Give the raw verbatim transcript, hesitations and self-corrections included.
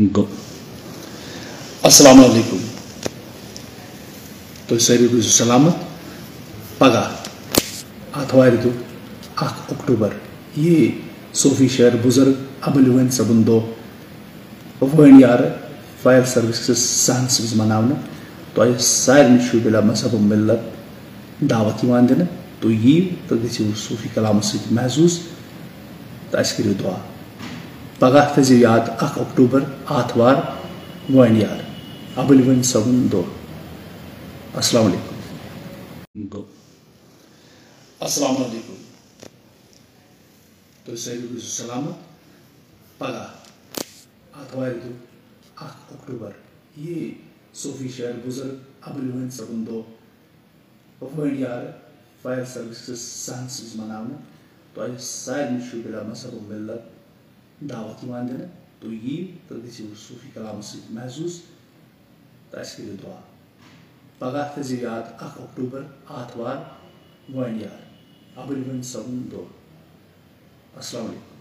گوٚو۔ السلام علیکم۔ تُہۍ سٲری روٗزِو سلامت۔ پگاہ، آتھوارِ دۄہ، اکھ اکتوبر، یی صوفی شٲعر بُزرگ ابوالوٲنۍ صٲبُن دۄہ وٲنۍ یارٕ فایَر سٔروِسَس سان سٕنٛز مناونہٕ۔ تۄہہِ سارنٕے چھُ بلا مذہب و ملت دعوت یِوان دِنہٕ۔ تُہۍ یِیِو تہٕ گٔژھِو صوفی کلامَس سۭتۍ محظوٗظ تہٕ اَسہِ کٔرِو دُعا۔ پگاہ تھٲیزیو یاد، اکھ اکتوبر، آتھوار، وٲنۍ یار، ابوالوٲنۍ صٲبُن دۄہ۔ السلام علیکم۔ گوٚو۔ السلام علیکم۔ تُہۍ سٲری روٗزِو سلامت۔ پگاہ، آتھوارِ دۄہ، اکھ اکتوبر، یی صوفی شٲعر بُزرگ ابوالوٲنۍ صٲبُن دۄہ وٲنۍ یارٕ فایَر سٔروِسَس سان سٕنٛز مناونہٕ۔ تۄہہِ سارنٕے چھُ بلا مذہب و ملت دعوت یِوان دِنہٕ۔ تُہۍ یِیِو تہٕ گٔژھِو صوفی کلامَس سۭتۍ محظوٗظ تہٕ اَسہِ کٔرِو دُعا۔ پگاہ تھٲیزیو یاد، اکھ اکتوبر، آتھوار، وٲنۍ یار، ابوالوٲنۍ صٲبُن دۄہ۔ السلام علیکم۔